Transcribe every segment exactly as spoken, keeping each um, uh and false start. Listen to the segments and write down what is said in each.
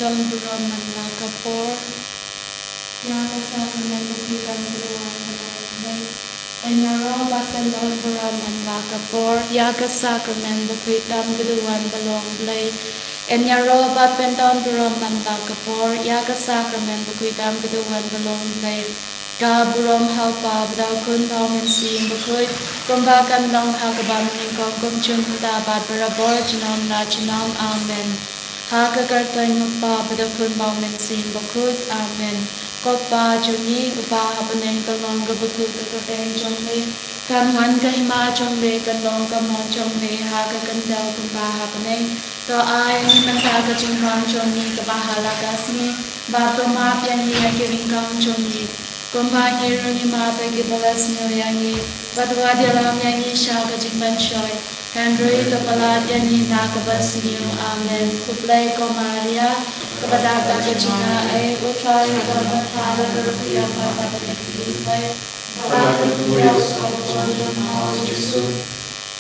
Don burom man la ka por ïa ka sakramen bakhuid tam ka duwan ba long Blei. Yn ïaroh bad pyndonkam burom man la ka por ïa ka sakramen bakhuid tam ka duwan ba long Blei. Yn ïaroh bad pyndonkam burom man la ka por ïa ka sakramen bakhuid tam ka duwan ba long Blei. Ka burom ha u Kpa bad ha u Khun bad ha u Mynsiem Bakhuid, kumba kan long ha kaba nyngkong, kum junom, mynta bad barabor, junom la junom. Amen. Ha ka kyrteng u Kpa bad u Khun bad u Mynsiem Bakhuid. Amen. Ko Kpa jong ngi uba ha bneng, kan long kaba kyrkhu ka kyrteng jong me, kan wan ka hima jong me, kan long ka mon jong me ha ka khyndew kumba ha bneng. To ai ïa ngi mynta ka jingbam jong ngi kaba ha la ka sngi, bad to map ïa ngi ïa ki ryngkang jong ngi, kumba ngi ruh ngi map ïa kiba la sniew ïa ngi. Bad wat ïalam ïa ngi sha ka jingpynshoi, hynrei to palat ïa ngi na kaba sniew. Amen. Khublei ko Maria, kaba dap da ka jingaiei, u Trai u don bad pha, bad ka ruh ka ïap ha ka bynta ki briew. Bad ka ruh ka ïap ha ka bynta u Jisu.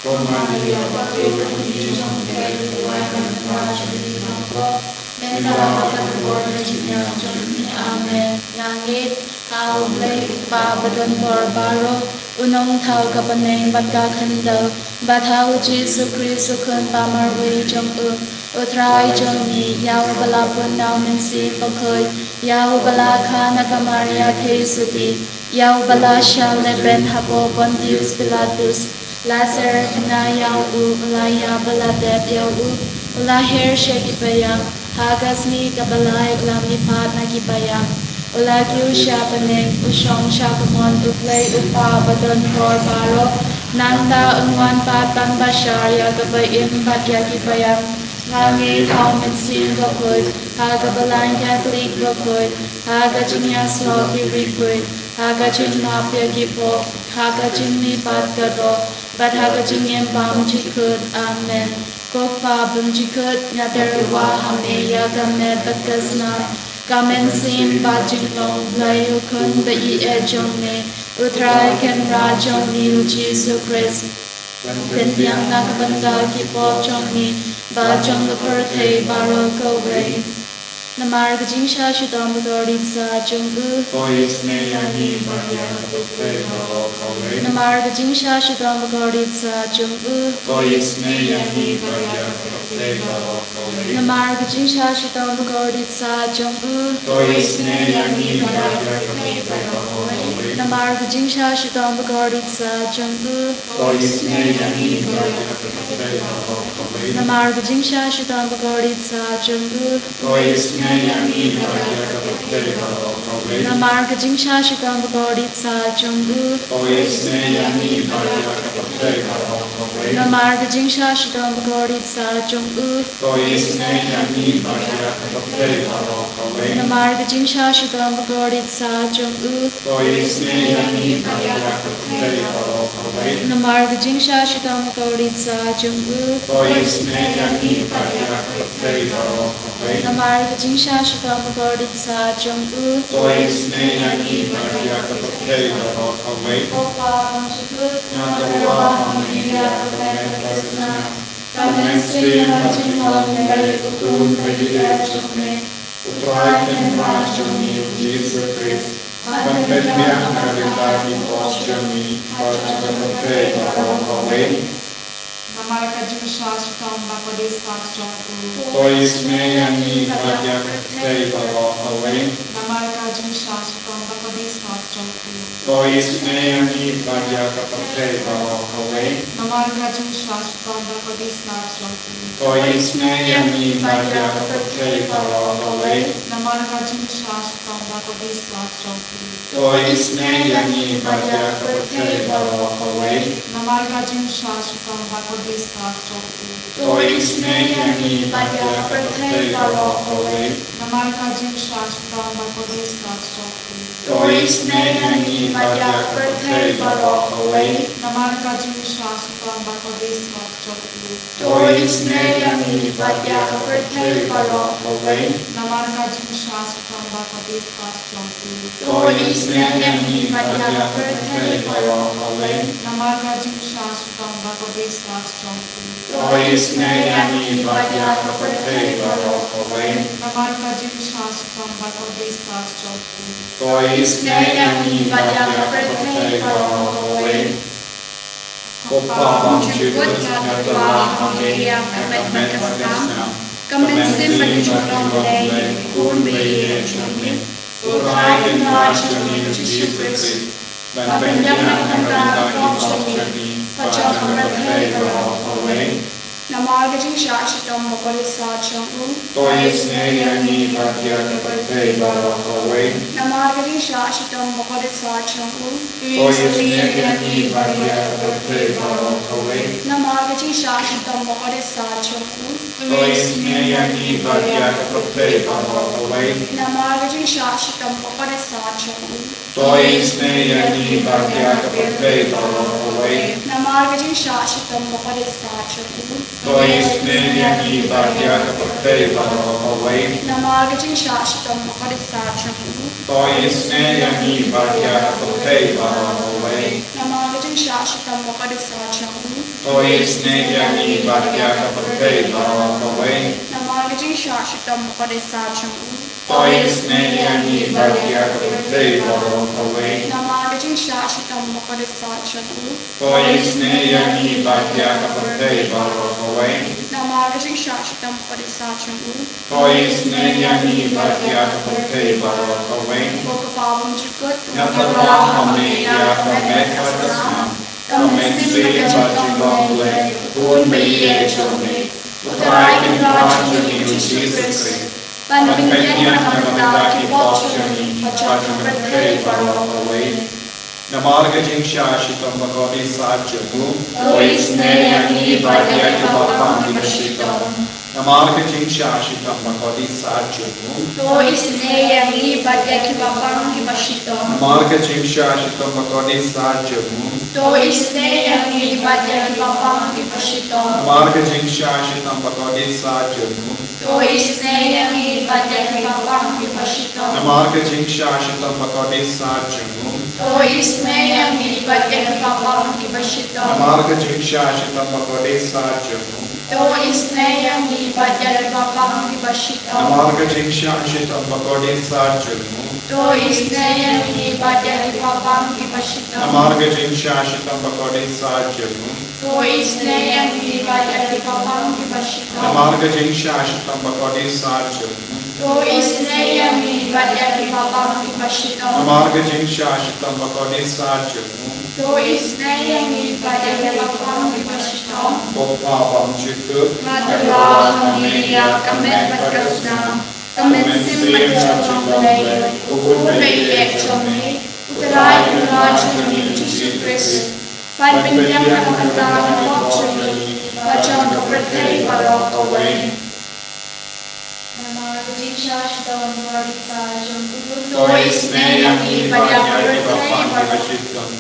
Ko Maria, ba phi don ha ka jingïeit jong u Blei, u Blei u ban ïarap ïa ngi ki kynthei, mynta bad ha ka por ka jingïap jong ngi. Amen. Nga ngeit ha u Blei u Kpa badonbor baroh, u nongthaw ka bneng bad ka khyndew, bad ha u Jisu Khrist u Khun ba marwei jong u, u Trai jong ngi, ïa uba la pun na u Mynsiem Bakhuid, ïa uba la kha na ka Maria Theisotti, ïa uba la shah lehbeiñ hapoh Pontius Pilatus, la syrkhei na ïa u, u la ïap bad la tep ïa u, u la her sha ki paidbah, ha ka sngi kaba lai u la mihpat na ki paidbah, u la kiew sha bneng, u shong sha ka mon u Blei u Kpa badonbor baroh, nangta un wan pat ban bishar ïa kiba im bad ïa ki paidbah. Nga ngeit ha u Mynsiem Bakhuid, ha ka Balang Katholik bakhuid, ha ka jingïasyllok ki riewkhuid, ha ka jingmap ïa ki pop, ha ka jingmihpat ka doh, bad ha ka jingim bymjukut. Amen. Ko Kpa bymjukut, nga tyrwa ha me ïa ka met bad ka snam, ka mynsiem bad jinglong Blei u Khun ba ïeit jong me, u Trai Kynrad jong ngi u Jisu Khrist, ban pynbiang na ka bynta ki pop jong ngi bad jong ka pyrthei baroh kawei. Namar ka jingshah shitom bakordit satia jong u, to isynei ïa ngi bad ïa ka pyrthei baroh kawei. Namar ka jingshah shitom bakordit satia jong u, to isynei ïa ngi bad ïa ka pyrthei baroh kawei. Namar ka jingshah shitom bakordit satia jong u, to isynei ïa ngi bad ïa ka pyrthei baroh kawei. Namar ka jingshah shitom bakordit satia jong u, to isynei ïa ngi bad ïa ka pyrthei baroh kawei. Namar ka jingshah shitom bakordit satia jong u, to isynei ïa ngi bad ïa ka pyrthei baroh kawei. Namar ka jingshah shitom bakordit satia jong u, to isynei ïa ngi bad ïa ka pyrthei baroh kawei. Namar ka jingshah shitom bakordit satia jong u, to isynei ïa ngi bad ïa ka pyrthei baroh kawei. Namar ka jingshah shitom bakordit satia jong u, to isynei ïa ngi bad ïa ka pyrthei baroh kawei. Namar ka jingshah shitom bakordit satia jong u, to isynei ïa ngi bad ïa ka pyrthei baroh kawei. Namar ka jingshah shitom bakordit satia jong u, to isynei ïa ngi bad ïa ka pyrthei baroh kawei. Ko Kpa bymjukut, nga tyrwa ha me ïa ka met bad ka snam, ka mynsiem bad jinglong Blei u Khun ba ïeit jong me, u Trai Kynrad jong ngi u Jisu Khrist, ban pynbiang na ka bynta ki pop jong ngi bad jong ka pyrthei baroh kawei. Namar ka jingshah shitom bakordit satia jong u, to isynei ïa ngi bad ïa ka pyrthei baroh kawei. Namar ka jingshah shitom bakordit satia jong u, to isynei ïa ngi bad ïa ka pyrthei baroh kawei. Namar ka jingshah shitom bakordit satia jong u, to isynei ïa ngi bad ïa ka pyrthei baroh kawei. Namar ka jingshah shitom bakordit satia jong u, to isynei ïa ngi bad ïa ka pyrthei baroh kawei. Namar ka jingshah shitom bakordit satia jong u, to isynei ïa ngi bad ïa ka pyrthei baroh kawei. Namar ka jingshah shitom bakordit satia jong u, to isynei ïa ngi bad ïa ka pyrthei baroh kawei. Namar ka jingshah shitom bakordit satia jong u, to isynei ïa ngi bad ïa ka pyrthei baroh kawei. Namar ka jingshah shitom bakordit satia jong u, to isynei ïa ngi bad ïa ka pyrthei baroh kawei. Namar ka jingshah shitom bakordit satia jong u, To isynei ïa ngi bad ïa ka pyrthei baroh kawei. Namar ka jingshah shitom bad ka kordit sah jong u. To isynei ïa ngi bad ïa ka pyrthei baroh kawei. Ko Pa bymjukut, nga tyrwa ha me ïa ka met bad ka snam, ka mynsiem bad ka jinglong Blei, U Khun ba ïeit jong me, U Trai Kynrad jong ngi U Jisu Khrist, ban pynbiang na ka bynta ki pop jong ngi bad jong ka pyrthei baroh kawei. Namar ka jingshah shitom ba kordit sah jong u. To isynei ïa ngi bad ïa ka pyrthei baroh kawei. Namar ka jingshah shitom ba kordit sah jong u. To isynei ïa ngi bad ïa ka pyrthei baroh kawei. Namar ka jingshah shitom ba kordit sah jong u. To isynei ïa ngi bad ïa ka pyrthei baroh kawei. Namar ka jingshah shitom ba kordit sah jong u. To isynei ïa ngi bad ïa ka pyrthei baroh kawei. Namar ka jingshah shitom ba kordit sah jong u. To isynei ïa ngi bad ïa ka pyrthei baroh kawei. Namar ka jingshah shitom ba kordit sah jong u. To isynei ïa ngi bad ïa ka pyrthei baroh kawei. Namar ka jingshah shitom ba kordit sah jong u. To isynei ïa ngi bad ïa ka pyrthei baroh kawei. Namar ka jingshah shitom ba kordit sah jong u. To isynei ïa ngi bad ïa ka pyrthei baroh kawei. Namar ka jingshah shitom ba kordit sah jong u. To isynei ïa ngi bad ïa ka pyrthei baroh kawei. Namar ka jingshah shitom ba kordit sah jong u. To isynei ïa ngi bad ïa ka pyrthei baroh kawei. Ko Kpa bymjukut, nga tyrwa ha me ïa ka met bad ka snam, ka mynsiem bad ka jinglong Blei, U Khun ba ïeit jong me, U Trai Kynrad jong ngi U Jisu Khrist, ban pynbiang na ka bynta ki pop jong ngi bad jong ka pyrthei baroh kawei. Namar ka jingshah shitom ba kordit sah jong u. To isynei ïa ngi bad ïa kiba pang kiba shitom. Namar ka jingshah shitom ba kordit sah jong u. To isynei ïa ngi bad ïa kiba pang kiba shitom. Namar ka jingshah shitom ba kordit sah jong u. To isynei ïa ngi bad ïa kiba pang kiba shitom. Namar ka jingshah shitom ba kordit sah jong u. To isynei ïa ngi bad ïa kiba pang kiba shitom. Namar ka jingshah shitom ba kordit sah jong u. To isynei ïa ngi bad ïa kiba pang kiba shitom. Namar ka jingshah shitom ba kordit sah jong u. To isynei ïa ngi bad ïa kiba pang kiba shitom. Namar ka jingshah shitom ba kordit sah jong u. To isynei ïa ngi bad ïa kiba pang kiba shitom. Namar ka jingshah shitom ba kordit sah jong u. To isynei ïa ngi bad ïa kiba pang kiba shitom. Namar ka jingshah shitom ba kordit sah jong u. To isynei ïa ngi bad ïa kiba pang kiba shitom. Namar ka jingshah shitom ba kordit sah jong u. To isynei ïa ngi bad ïa kiba pang kiba shitom. Ko Pa bymjukut, nga tyrwa ha me ïa ka met bad ka snam, ka mynsiem bad ka jinglong Blei, U Khun ba ïeit jong me, U Trai Kynrad jong ngi U Jisu Khrist, ban pynbiang na ka bynta ki pop jong ngi bad jong ka pyrthei baroh kawei. Namar ka jingshah shitom ba kordit sah jong u. To isynei ïa ngi bad ïa ka pyrthei baroh.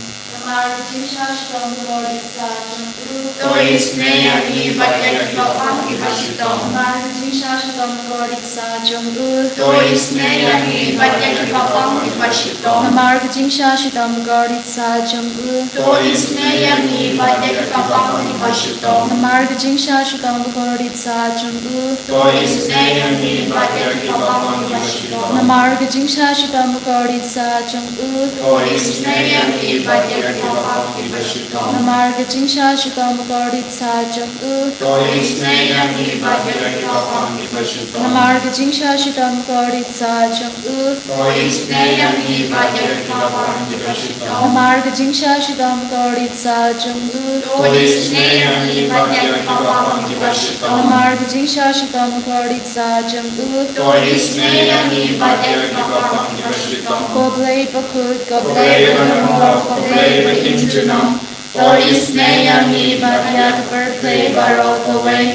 Namar ka jingshah shitom ba kordit sah jong u. To isynei ïa ngi bad ïa kiba pang kiba shitom. Namar ka jingshah shitom ba kordit sah jong u. To isynei ïa ngi bad ïa kiba pang kiba shitom. Namar ka jingshah shitom ba kordit sah jong u. To isynei ïa ngi bad ïa kiba pang kiba shitom. Namar ka jingshah shitom ba kordit sah jong u. To isynei ïa ngi bad ïa kiba pang kiba shitom. Namar ka jingshah shitom ba kordit sah jong u. To isynei ïa ngi bad ïa kiba pang kiba shitom. Namar ka jingshah shitom ba kordit sah jong u. To isynei ïa ngi bad ïa kiba pang kiba shitom. Namar ka jingshah shitom ba kordit sah jong u. To isynei ïa ngi bad ïa kiba pang kiba shitom. Namar ka jingshah shitom ba kordit sah jong u. To isynei ïa ngi bad ïa kiba pang kiba shitom. Namar ka jingshah shitom ba kordit sah jong u. To isynei ïa ngi bad ïa kiba pang kiba shitom. Ko Blei bakhuid, ko Blei badonbor, ko Blei ba im junom. To isynei ïa ngi bad ïa ka pyrthei baroh kawei.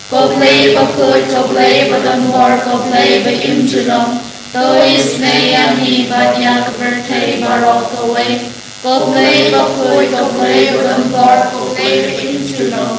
Ko Blei bakhuid, ko Blei badonbor, ko Blei ba im junom. To isynei ïa ngi bad ïa ka pyrthei baroh kawei. Ko Blei bakhuid, ko Blei badonbor, ko Blei ba im junom.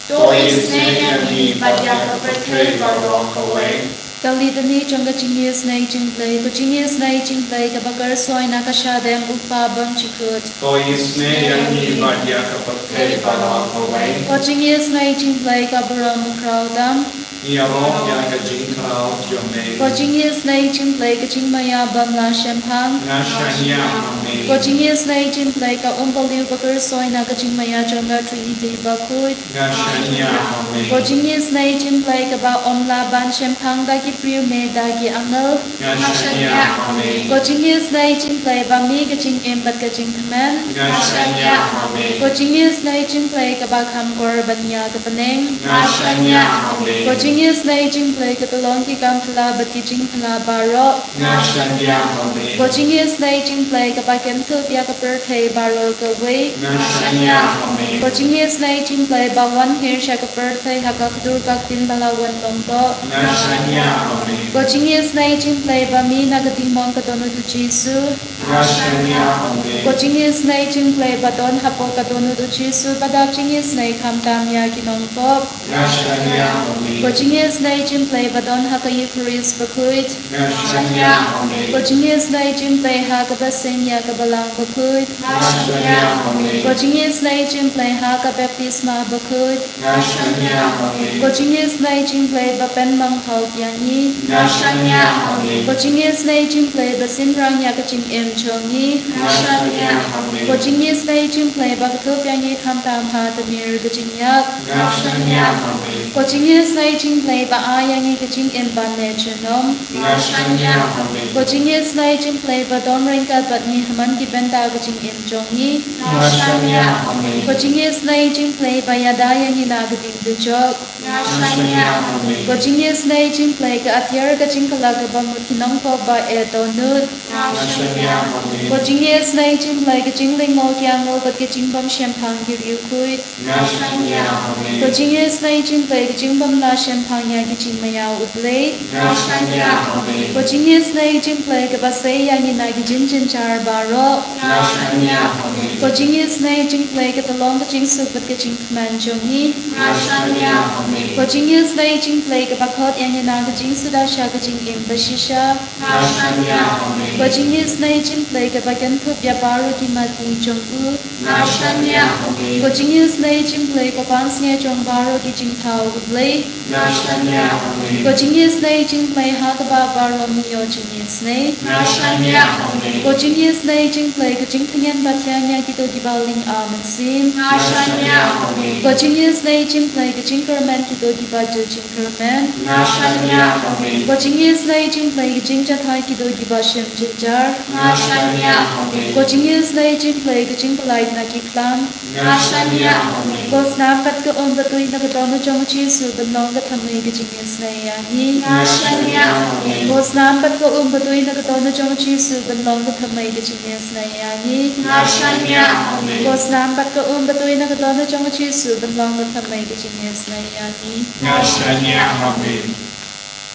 To isynei ïa ngi bad ïa ka pyrthei baroh kawei. Ka Litany jong ka Jingisynei Jingblei. Ko Jingisynei Jingblei kaba kyrsoi na ka shadem u Kpa Bymjukut. To isynei ïa ngi bad ïa ka pyrthei baroh kawei. Ko Jingisynei Jingblei ka burom u khraw tam. Ïaroh ïa ka jingkhraw jong me. Ko Jingisynei Jingblei ka jingmaïa bym lah shemphang. Nga shaniah ha me. Ko Jingisynei Jingblei ka umbaliew ba kyrsoi na ka jingmaïa jong ka Trinity bakhuid. Nga shaniah ha me. Ko Jingisynei Jingblei kaba ym lah ban shemphang da ki briew ne da ki angel. Nga shaniah ha me. Ko Jingisynei Jingblei ba mih ka jingim bad ka jingkmen. Nga shaniah ha me. Ko Jingisynei Jingblei kaba kham kor ban ïa ka bneng. Nga shaniah ha me. Ko Jingisynei Jingblei ka tyllong ki kam phylla bad ki jingphylla baroh. Nga shaniah ha me. Ko Jingisynei Jingblei kaba kynthup ïa ka pyrthei baroh kawei. Nga shaniah ha me. Ko Jingisynei Jingblei ba wan hiar sha ka pyrthei ha ka kdur ka ktien ba la wan long doh. Nga shaniah ha me. Ko Jingisynei Jingblei ba mih na ka diengmong ka dohnud u Jisu. Nga shaniah ha me. Ko Jingisynei Jingblei ba don hapoh ka dohnud u Jisu ba dap jingisynei khamtam ïa ki nongpop. Nga shaniah ha me. Ko Jingisynei Jingblei ba don ha ka Eukharist bakhuid. Nga shaniah ha me. Ko Jingisynei Jingblei ha kaba seng ïa ka Balang bakhuid. Nga shaniah ha me. Ko Jingisynei Jingblei ha ka baptisma bakhuid. Nga shaniah ha me. Ko Jingisynei Jingblei ba pynmong thok ïa ngi. Nga shaniah ha me. Ko Jingisynei Jingblei ba synrang ïa ka jingim jong ngi. Nga shaniah ha me. Ko Jingisynei Jingblei ba kynthup ïa ngi khamtam ha tmier ka jingïap. Nga shaniah ha me. Ko Jingisynei Jingblei ba ai ïa ngi ka jingim ban leit junom. Nga shaniah ha me. Ko Jingisynei Jingblei ba don ryngkat bad ngi ha man ki bynta ka jingim jong ngi. Nga shaniah ha me. Ko Jingisynei Jingblei ba ïada ïa ngi na ka ding dujok. Nga shaniah ha me. Ko Jingisynei Jingblei ka atiar ka jingkylla kaba mut ki nongpop ba eh dohnud. Nga shaniah ha me. Ko Jingisynei Jingblei ka jinglyngngoh ki angel bad ka jingbymshemphang ki riewkhuid. Nga shaniah ha me. Ko Jingisynei Jingblei ka jingbymlah shemphang ïa ki jingmaïa u Blei. Nga shaniah ha me. Ko Jingisynei Jingblei kaba sei ïa ngi na ki jingjynjar baroh. Nga shaniah ha me. Ko Jingisynei Jingblei ka tyllong ka jingsuk bad ka jingkmen jong ngi. Nga shaniah ha me. Ko Jingisynei Jingblei kaba khot ïa ngi na ka jingsuda sha ka jingim bashisha. Nga shaniah ha me. Ko Jingisynei Jingblei kaba kynthup ïa baroh ki mati jong u. Nga shaniah ha me. Ko Jingisynei Jingblei ka pansngiat jong baroh ki jingthaw u Blei. Nga shaniah ha me. Ko Jingisynei Jingblei ha kaba baroh ngi ïoh jingisynei. Nga shaniah ha me. Ko Jingisynei Jingblei ka jingtyngen bad tyngen ïa kito kiba ling ar mynsiem. Nga shaniah ha me. Ko Jingisynei Jingblei ka jingkyrmen kito kiba ju jingkyrmen. Nga shaniah ha me. Ko Jingisynei Jingblei ka jingjahthait kito kiba shim jynjar. Nga shaniah ha me. Ko Jingisynei Jingblei ka jingpyllait na ki khlam. Nga shaniah ha me. Ko snam bad ka um batui na ka dohnud jong u Jisu ban long ka thymmei ka jingisynei ïa ngi. Nga shaniah ha me. Ko snam bad ka um batui na ka dohnud jong u Jisu ban long ka thymmei ka jingisynei ïa ngi. Nga shaniah ha me. Ko snam bad ka um batui na ka dohnud jong u Jisu ban long ka thymmei ka jingisynei ïa ngi. Nga shaniah ha me.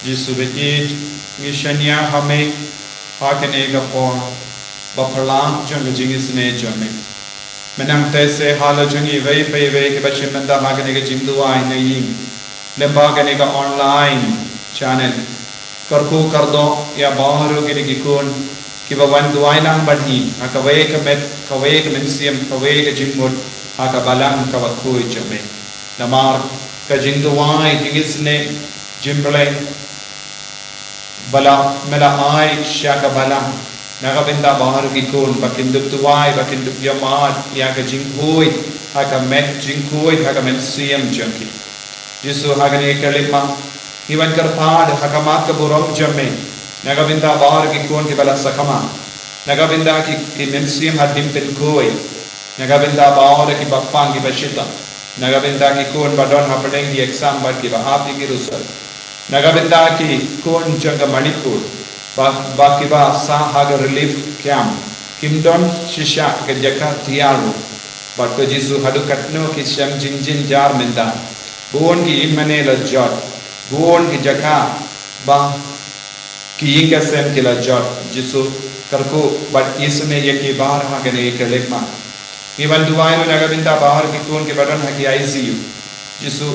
Jisu ba ïeit, ngi shaniah ha me ha kane ka por ba phylla jong ka jingisynei jong me. Mynta te se ha la jong iwei pa iwei kiba shim bynta ha kane ka jingduwai na ïing lyngba kane ka online channel. Kyrkhu kyrdoh ïa baroh kine ki khun kiba wan duwai lang bad ngi ha kawei ka met, kawei ka mynsiem, kawei ka jingmut ha ka balang kaba khuid jong me. Namar ka jingduwai jingisynei jingblei ba la me la ai sha ka balang na ka bynta baroh ki khun ba kin dup duwai, ba kin dup ïa mad ïa ka jingkhuid ha ka met, jingkhuid ha ka mynsiem jong ki. Jisu, ha kane ka khyllipmat ngi wan kyrpad ha khmat ka burom jong me na ka bynta baroh ki khun kiba la sakma, na ka bynta ki, ki mynsiem hadien pynkhuid, na ka bynta baroh kiba pang kiba shitom, na ka bynta ki khun ba don hapdeng ki exam bad kiba hap ïa ki result, na ka bynta ki khun jong ka Manipur ba, ba kiba sah ha ka relief camp, kim don shisha ka jaka thiah ruh. Bad ko Jisu, haduh katno ki shem jingjynjar mynta. Bun ki ïingmane la jot, bun ki jaka ba ki ïing ki sem ki la jot. Jisu, kyrkhu bad isynei ïa ki baroh ha kane ka khyllipmat. Ngi wan duwai ruh na ka bynta baroh ki khun kiba don ha ki I C U. Jisu,